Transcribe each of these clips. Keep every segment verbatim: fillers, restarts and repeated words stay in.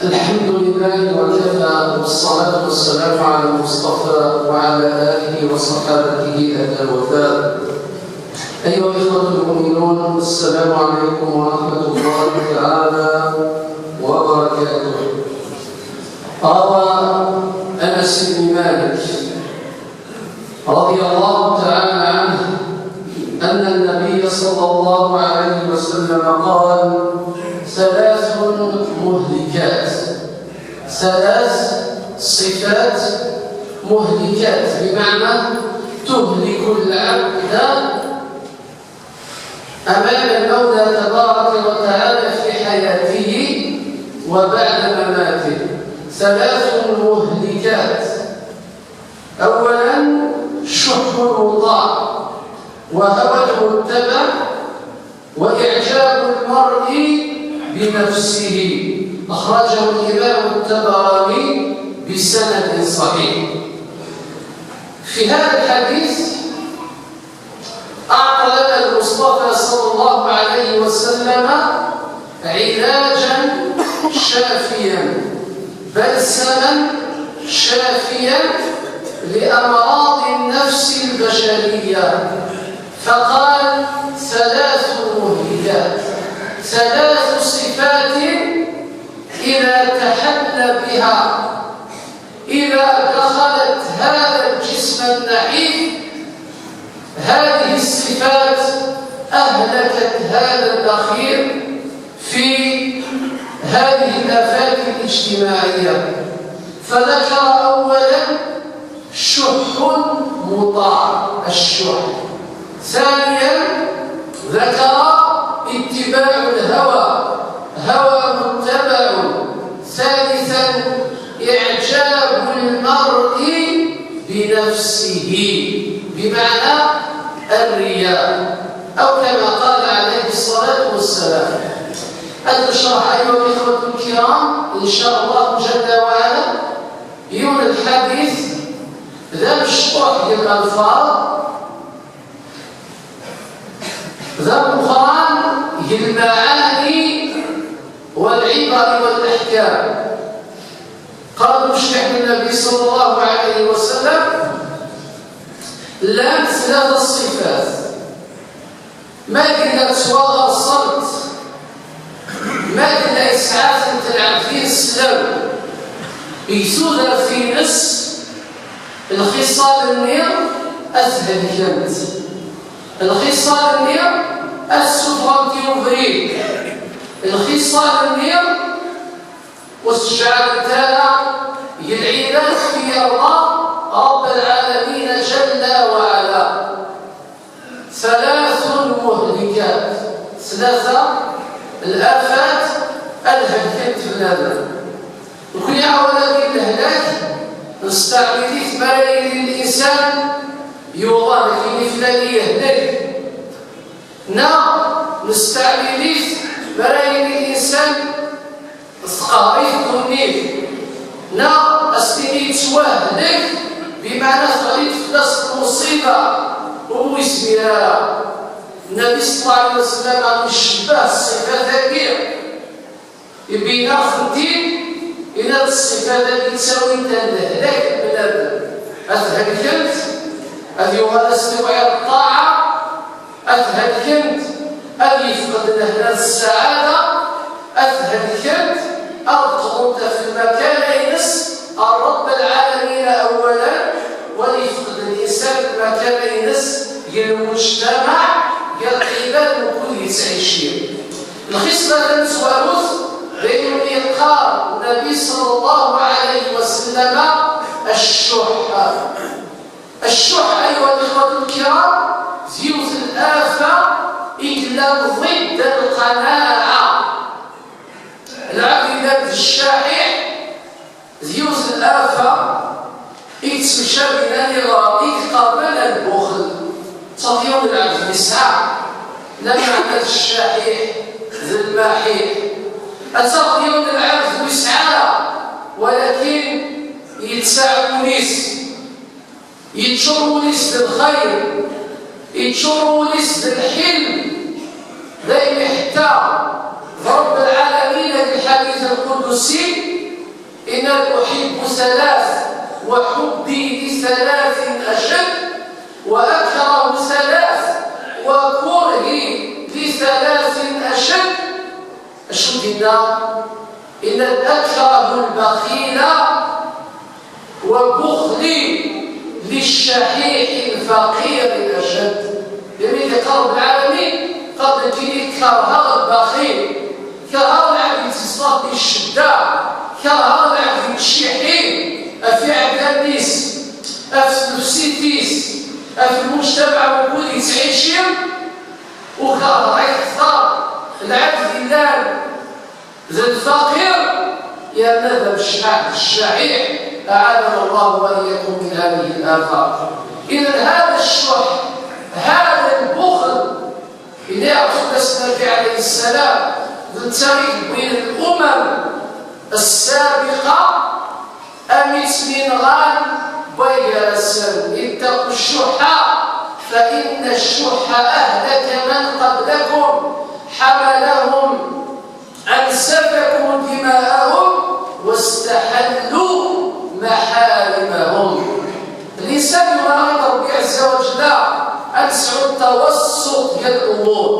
الحمد لله وكفى، والصلاة والسلام على المصطفى وعلى آله وصحابته أهل الوفاء. أيها الإخوة المؤمنون، السلام عليكم ورحمة الله تعالى وبركاته. روى أنس بن مالك رضي الله تعالى عنه أن النبي صلى الله عليه وسلم قال: ثلاث مهلكات، ثلاث صفات مهلكات، بمعنى تهلك العبد أمام المولى تبارك وتعالى في حياته وبعد مماته. ثلاث مهلكات. أولا، شح مطاع، وهوى متبع، وإعجاب المرء بنفسه. أخرجه الإمام الطبراني بسند صحيح. في هذا الحديث أعطى لنا المصطفى صلى الله عليه وسلم علاجا شافيا، بلسما شافيا لأمراض النفس البشرية، فقال: ثلاث مهلكات، ثلاث صفات إذا تحلى بها، إذا دخلت هذا الجسم النحيف، هذه الصفات أهلكت هذا الأخير في هذه الآفات الاجتماعية. فذكر أولا شح مطاع، الشح. ثانيا ذكر اتباع الهوى، هوى متبع. ثالثا إعجاب المرء بنفسه، بمعنى الرياء، أو كما قال عليه الصلاة والسلام. هذا الشرح أيها الإخوة الكرام إن شاء الله جل وعلا يولد الحديث ذا مشطوح للألفاظ، ذا القرآن للمعاني والعبر والأحكام. قال المشرح النبي صلى الله عليه وسلم: لان ثلاثة الصفات. ما قلنا سواغ الصمت، ما قلنا إسعاف أنت العبدين السلام. يسوذر في نس الخصال النير أسهل كانت. الخصال النير السفرة تيوفريك. الخصال النير والسجعة التالى يلعيبات في الله رب العالمين جل وعلا. ثلاث مهلكات، ثلاثة الآفات الهلكت بنادم. وكل عوالم الهلاك نستعمل ثمانين الإنسان يوضع في مثل يهلك. نا نستعمل ثمانين الإنسان تقهريت الدنيا، نا أستني توهدك، بمعنى تغليت في نفس المصيبة ومسمية. النبي صلى الله عليه وسلم يشبه الصفات هذه، يبين خدي إلى الصفات اللي تساوي أنت الهلاك بنادم. أتهلكت، أذ يغال استوعي الطاعة، أتهلكت، أذ يفقد لهنا السعادة، أتهلكت، أو تغلط في المكان ينس الرب العالمين أولا، وليفقد الإنسان المكان ينس للمجتمع، للعباد وكل يتعيشين. الخصلة تنسوانوت بين إيقار النبي صلى الله عليه وسلم الشح. الشح أيها الإخوة الكرام زيوت الآفة إلا ضد القناعة. العبد إذا الشحيح زيوت الآفة يتمشى بنا لغا يتقابل البخل. تضيون العبد يسعى لما عندك الشحيح ذي المحيح. Ad tafeḍ yiwen n lɛebd ur yesɛi ara, walakin yettsaɛ wul-is, yeččur wul-is d lxayr, yeččur wul-is d lḥilm, daymi ḥetta d Ṛebb lɛalamin di lḥadit lqudusi, yenna-d: أحب ثلاث وحبي لثلاث أشد وأكره ثلاث وكرهي لثلاث أشد. Acu d-yenna? Yenna-d: أكره البخيل وبخلي للشحيح الفقير أشد. Imi d-iqqar Ṛebb lɛalamin, qal nekkini kerheɣ lbaxil, kerheɣ lɛebd yettẓafen di ccedda, kerheɣ lɛebd yettciḥḥi ɣef iɛdawen-is, ɣef tnefsit-is, ɣef lmujtamaɛ wukud yettɛici, u kerheɣ akteṛ lɛebd yellan d lfaqir, yerna d amecḥaḥ, الشحيح، أعاذنا الله وإياكم من هذه الآفة. إذا هذا الشح، هذا البخل اللي يعرف النبي عليه السلام، d netta i yewwin الأمم السابقة, am i tt-yenɣan waygar-asen: اتقوا الشح فإن الشح أهلك من قبلكم حملهم أن سفكوا دماءهم واستحلوا محارمهم. الإنسان يراعي ربي عز وجل أن يسعى التوسط في الأمور.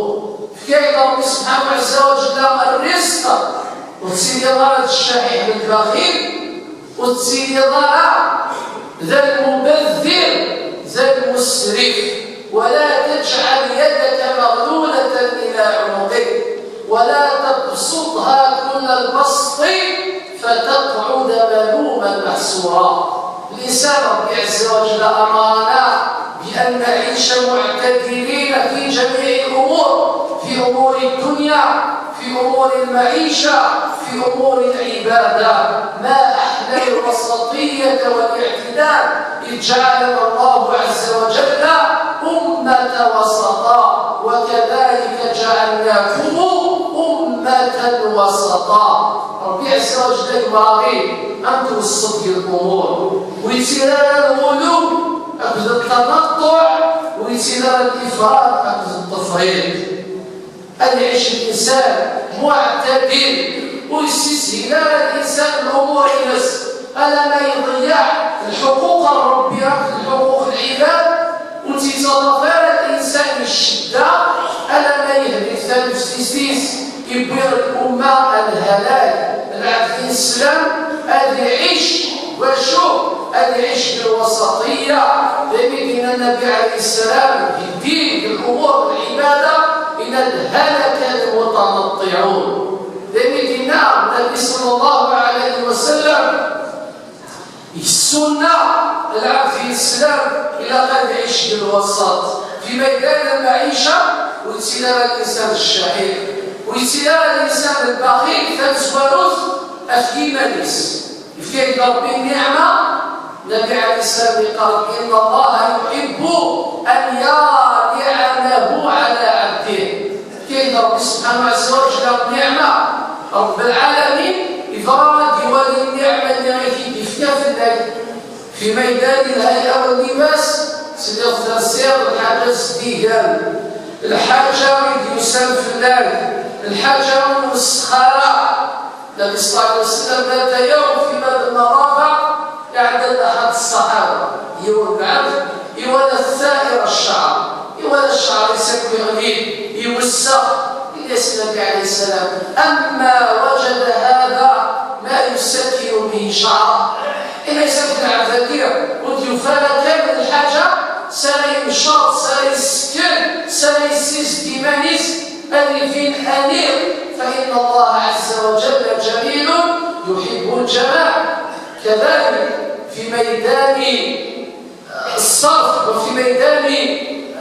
فكاين ربي سبحانه عز وجل الرزق، وتسيدي الله الشحيح بالبخيل، وتسيدي الله ذا المبذر، ذا المسرف، ولا تجعل يدك مغلولة إلى عنقك ولا تبسطها كل البسط فتقعد ملوما محسورا. الإنسان ربي عز وجل أمرنا بأن نعيش معتدلين في جميع الأمور، في أمور الدنيا، في أمور المعيشة، في أمور العبادة. ما أحلى الوسطية والاعتدال، إذ جعلنا الله عز وجل أمة وسطا، وكذلك جعلناكم أمة وسطا. ربي عز وجل يبغي أن توسط الأمور، ويصير الغلو أكد التنطع، ويصير الإفراط أكد التفريط. أن يعيش الإنسان معتدل، ويسيسهل على الإنسان الأمور ينس، ألا ما يضيع الحقوق الربية، الحقوق العباد، وتيتصرف على الإنسان الشدة، ألا ما يهدي الثالث سيسيس، يبير الأمة الهلاك. العبد الإسلام أن يعيش وشو؟ أن يعيش بالوسطية. لأن النبي عليه السلام يدين بالأمور العبادة إلى الهلك المتنطعون. لأن النبي صلى الله عليه وسلم السنة العبد الإسلام إلى قد يعيش بالوسط في ميدان المعيشة، ويتسلى الإنسان الشحيح، ويتسلى الإنسان البخيل، تنسواروث أثيمانيس. يفكيك ربي النعمة، النبي عليه السلام قال: إن الله يحب أن يرى نعمه على عبده. كاين ربي سبحانه عز وجل النعمة، رب العالمين، إذا راه يولي النعمة اللي غير يفكى في الليل. في ميدان الهيئة واللباس، سيدي أفضل السير، الحاجة سديقان، الحاجة يديو سام فلان، الحاجة من السخارة. النبي صلى الله عليه وسلم ذات يوم في باب النظافة يعدل أحد الصحابة، يوم العبد، يولى الثائر الشعر، يولى الشعر يسكي غليل، يوسخ. إلى النبي عليه السلام: أما وجد هذا ما يسكن به شعره؟ إلا يسكن عبد الكريم، وديو فلا كامل الحاجة، سري مشاط، سري السكن، سري سيس ديمانيس، ألفين أنيق، فإن الله عز وجل جميل يحب الجمال. كذلك في ميدان الصرف وفي ميدان،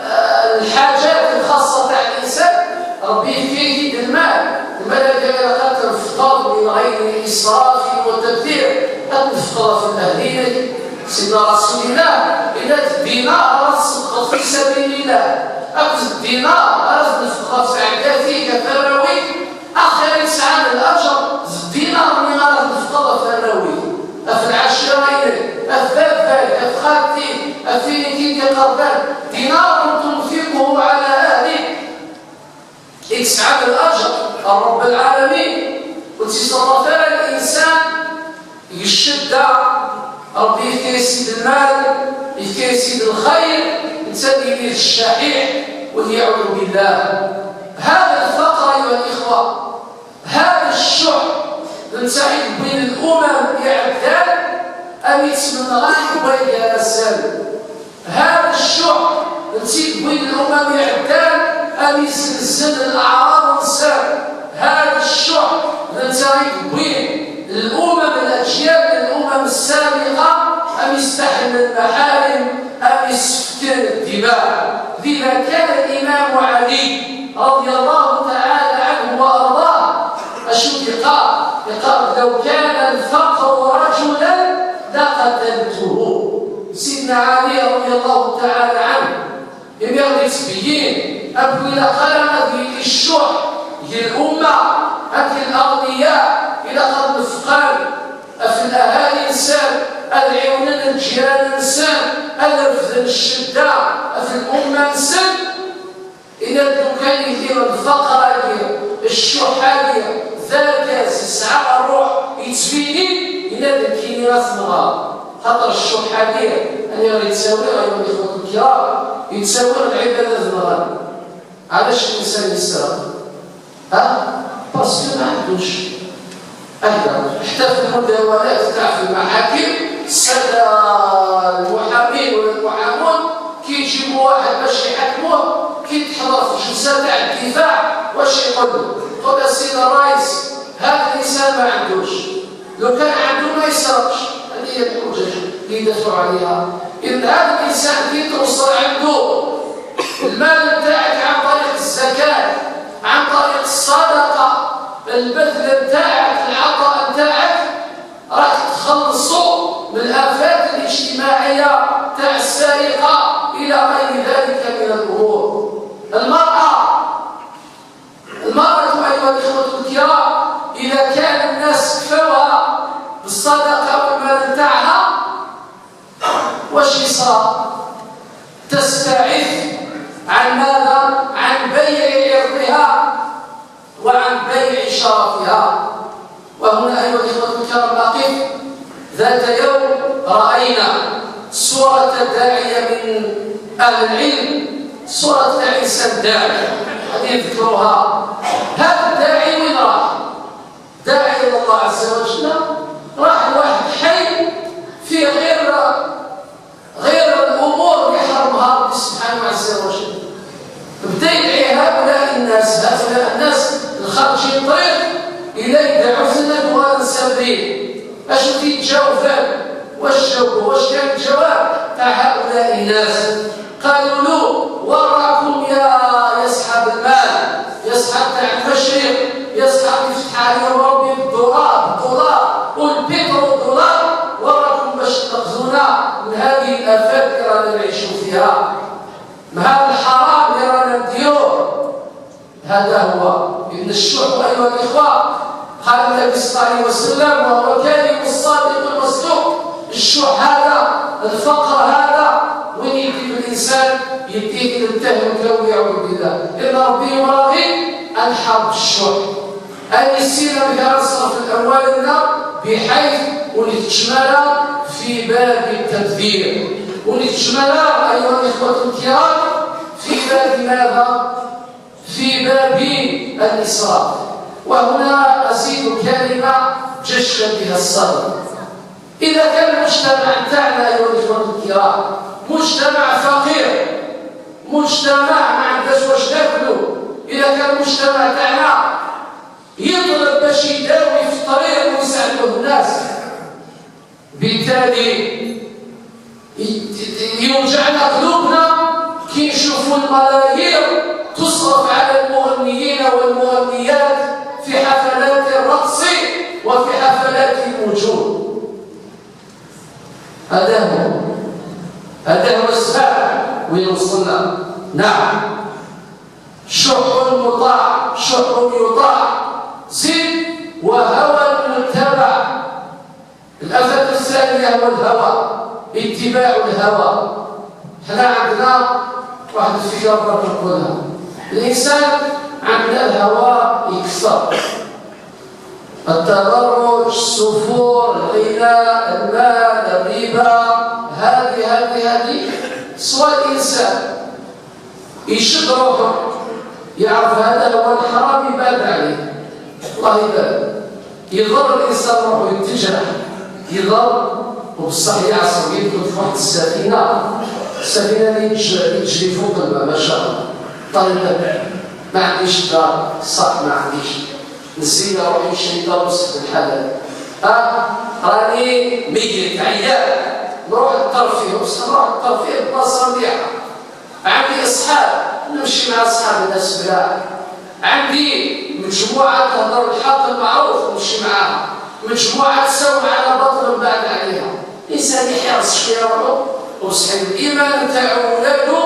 آه، الحاجات الخاصة تاع الإنسان، ربي يكفيك المال. المال هذا لا تنفقه من غير إسراف وتبذير، تنفقه في الأهلين. سيدنا رسول الله: إلا الدينار راه تصدق في سبيل الله، أكد الدينار راه تنفقه في عداتي كفراوي، أخر يسعى الأجر. yesɛa d laǧer ɣer Ṛebbi lɛalamin, ur tt-iṣerref ara linsan deg ccedda. Ṛebbi yefka-yas-id lmal, yefka-yas-id lxayr, netta ad yili d ccaḥiḥ, walɛiyadu billah. هذا الفقر أيها الإخوة، هذا الشح, d netta i yewwin lumam iɛeddan, am yettmenɣan deg waygar-nsen. هذا الشح, d netta i yewwin lumam iɛeddan, am yessenzen leɛraḍ-nsen. هذا الشح, d netta i yewwin الأمم الأجيال الأمم السابقة, am yestaḥlel lmaḥarim, am yessefken ddima. لذا كان الإمام علي رضي الله تعالى عنه وأرضاه, acu i d-yeqqar? Yeqqar: لو كان الفقر رجلا لقتلته. Sidna Ɛli رضي الله تعالى عنه, imi ɣ-d-yettbeyyin amek ur ilaq ara ad yili ccuḥ deg lumma, amek الأغنياء ilaq ad nefqen ɣef lahali-nsen, ad ɛiwnen lǧiran-nsen, ad refden ccedda ɣef lumma-nsen. Yenna-d: لو كان yili lfaqer-agi, ccuḥ-agi, d argaz yesɛa ṛṛuḥ yettbinin, yenna-d: nekkini ad t-nɣeɣ. Xaṭer ccuḥ-agi, aniɣer yettawi, أيها الإخوة الكرام, yettawi lɛibad ad nɣen. Ɛlac linsan yesreq? Ha? Parce que ma ɛendux. Akka, ḥtta fi lmudawanat taɛ fi lmaḥakim, ssada lmuḥamin wala lmuḥamun, كي يجيبو واحد باش يحكموه، كي تحضر في الجلسة تاع الدفاع، واش يقول؟ يقول: "السيد الرئيس، هذا الإنسان ما عندوش. لو كان عنده ما يسرقش." هذه هي الحجج اللي يدافعوا عليها. إذن هذا الإنسان كي توصل عنده المال تاعك عن طريق الزكاة، عن طريق الصدقة، البذل تاعك، العطاء تاعك، راح تخلصوا من الآفات الاجتماعية تاع السرقة إلى غير ذلك من الأمور. المرأة، المرأة أيها الإخوة الكرام، إذا كان الناس كفاوها بالصدقة والمال تاعها، واش يصرى؟ تستعف عن ماذا؟ عن بيع عرضها وعن بيع شرفها. وهنا أيها الإخوة الكرام أقف. ذات يوم رأينا صورة داعية من أهل العلم، صورة العيسى الداعي، هذه نذكروها. هذا الداعي وين راح؟ داعي إلى الله عز وجل، راح لواحد حي فيه غير، غير الأمور اللي حرمها ربي سبحانه عز وجل. بدا يدعي هؤلاء الناس، هؤلاء الناس الخارجين الطريق، إلى يدعوا في الندوة السرية. أشو في الجواب؟ واش جاوبوا؟ واش كان الجواب تاع هؤلاء الناس؟ قالوا له: "وراكم يا، يا صحاب المال، يا صحاب تاع المشرق، يا صحاب يفتح عليهم ربي بالدولار، بالدولار، والبترو دولار، وراكم باش تنقذونا من هذه الآفات اللي رانا نعيشوا فيها، من هذا الحرام اللي رانا نديروه." هذا هو. إن الشح أيها الإخوة، قال النبي صلى الله عليه وسلم، وهو كلمة الصادق المصدوق، الشح هذا، الفقر هذا، وين يدي الإنسان؟ يديه إلى التهلكة والعياذ بالله. إن ربي يبغي أن حرب الشح. أن يسير بها صرف الأموال لنا بحيث ونتشمل في باب التبذير، ونتشمل أيها الإخوة الكرام في باب ماذا؟ في باب الإسراف. وهنا أزيد كلمة جشت بها الصدر. إذا كان المجتمع تاعنا أيها الإخوة الكرام مجتمع فقير، مجتمع ما عندهاش واش تاكلو، إذا كان المجتمع تاعنا يطلب باش يداوي في الطريق ويساعدوه الناس، بالتالي يوجعنا قلوبنا كي نشوفوا الملايير تصرف على المغنيين والمغنيات في حفلات الرقص وفي حفلات الوجود. هذا هو، هذا هو السبب وين وصلنا. نعم، شح مطاع، شح يطاع، زد وهوى متبع. الآفة الثانية هو الهوى، اتباع الهوى. حنا عندنا واحد الفكرة بغيت نقولها. الإنسان عندنا الهوى يكثر، التبرج، السفور، الغناء، المال، الربا، هذه هذه هذه سوى الإنسان يشد روحه، يعرف هذا هو الحرام، يبعد عليه. الله يبارك. يضر الإنسان روحه، يتجرح، يضر، وبصح يعصر، يدخل في واحد السفينة، السفينة اللي تج-، اللي تجري فوق الماء، ما شاء الله. طيب، ما عنديش دار، صح، ما عنديش. نزيد روحي نشري دار وسط الحلال. ها، راني ميت، عيان. نروح الترفيه، بصح نروح الترفيه بلاصة مليحة. عندي أصحاب، نمشي مع أصحاب الناس بلا. عندي مجموعة تهضر الحق المعروف، نمشي معاها. مجموعة تساوم على باطل، نبعد عليها. الإنسان يحرص شوية روحو، وبصح الإيمان نتاعو ولادو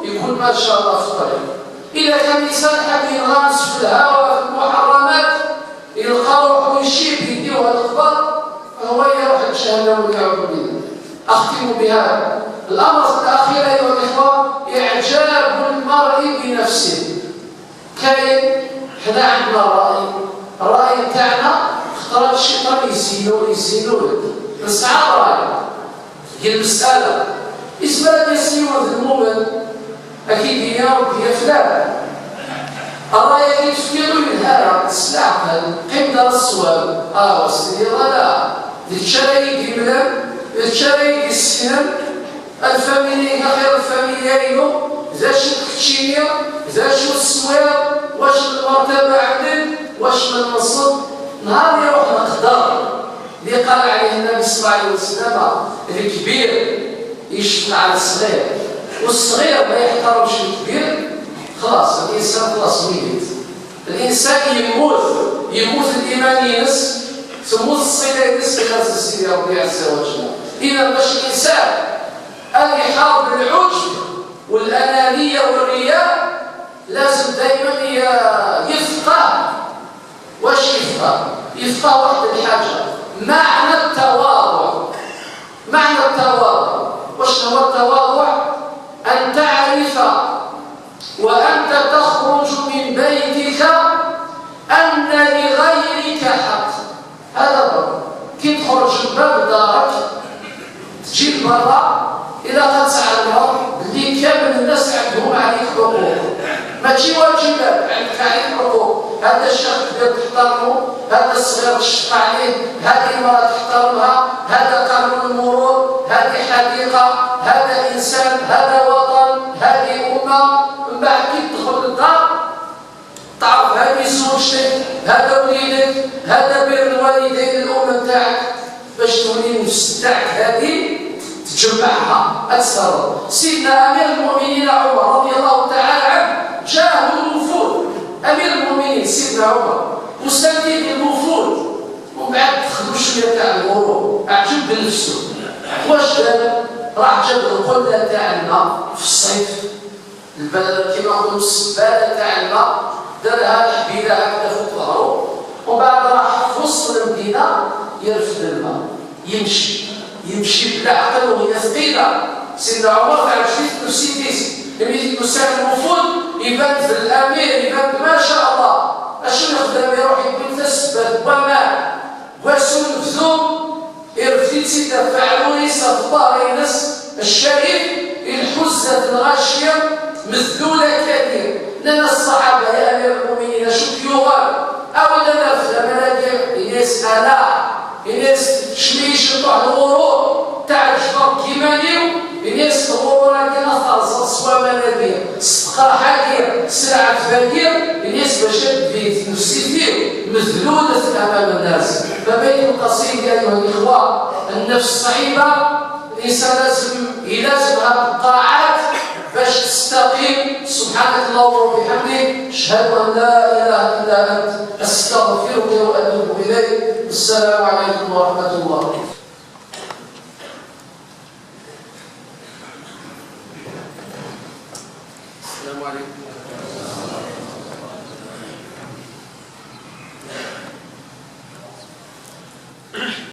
يكون ما شاء الله في الطريق. إذا كان الإنسان حاب ينغمس في الهوى، في المحرمات، يلقى روحو يشيب، يديوها القبر، فهو يروح لجهنم والعياذ بالله. أختم بهذا الأمر الأخير أيها الإخوة، إعجاب المرء بنفسه. كاين، حنا عندنا الرأي، الرأي تاعنا خطرات الشيطان يزينو، يزينو، نسعى الرأي. هي المسألة، إسمع يا سيدي المؤمن، أكيد يا ربي يا فلان. الرأي اللي تفكروا ينهار، السلاح، قيم دار الصواب، آه، وسيرة لا. للشرايك يملم، للشرايك السنم، الفاميليا خير الفاميليا، ذا شو كتشينيا، ذا شو السوير، واش المرتبة عندك، واش من نصب، نهار يروح نقدر. اللي قال عليه النبي صلى الله عليه وسلم: الكبير يشفق على الصغير، والصغير ما يحترمش الكبير، خلاص الإنسان خلاص ميت. الإنسان يموت، يموت الإيمان ينس، تموت الصلة ينس بخاص سيدي ربي عز وجل. إذا باش الإنسان أن يحارب العجب والأنانية والرياء، لازم دايما ي-، يفقه. واش يفقه؟ يفقه واحد الحاجة، معنى التواضع. معنى التواضع، واش هو التواضع؟ أن تعرف وأنت تخرج من بيتك أن لغيرك حق. هذا هو. كي تخرج من باب دارك، تجي لبرا، إلا غتعلمهم باللي كامل الناس عندهم عليك حقوق. ماشي واجبات، عندك عليك حقوق. هذا الشيخ الكبير تحترمه، هذا الصغير تشفق عليه، هذه المرأة تحترمها، هذا قانون المرور، هذه حديقة، هذا إنسان، هذا وطن، هذه أمة. من بعد كي تدخل للدار، تعرف هذه زوجتك، هذا وليدك، هذا بر الوالدين، الأم نتاعك، باش تولي النفس نتاعك هذه تجمعها أكثر. سيدنا أمير المؤمنين عمر رضي الله تعالى عنه جاه الوفود، أمير المؤمنين سيدنا عمر مستمدين الوفود، ومن بعد دخلوا شوية تاع الغرور، عجب بنفسه. واش دار؟ راح جاب القلة تاع الماء في الصيف، البلد كيما نقولوا السبالة تاع الماء، دارها الحبيلة هكذا فوق ظهره، ومن بعد راح في وسط المدينة يرفد الماء، يمشي، يمشي بلا عقل وهي ثقيلة. سيدنا عمر تاع جديد نسيتيس، لما يجي مسافر الوفود يبان في الأمير، يبان ما شاء الله. أشنو يخدم؟ يروح يقول تسبب وماء، واسو نفذو، يرفد سيدنا فعلوا يسا في ظهر ينس الشريف، الحزة الغاشية مذلولة كثير. لنا الصحابة: يا أمير المؤمنين، شوف يوغل، أو لنا في المناديل، إنيس أنا، إنيس شميش نروح الغرور، تاع الجبر كيمانيو، إنيس الغرور عندنا فرصة سوى مناديل، استقرا حاجير، سلعة فاجير، إنيس باش تبي تنسيتيو، مذلولة أمام الناس. فبيت القصيد أيها الإخوة، النفس صعيبة، الإنسان لازم يلازمها بالطاعات باش تستقيم. سبحانك اللهم وبحمدك، أشهد أن لا إله إلا أنت، أستغفرك وأتوب إليك. السلام عليكم ورحمة الله.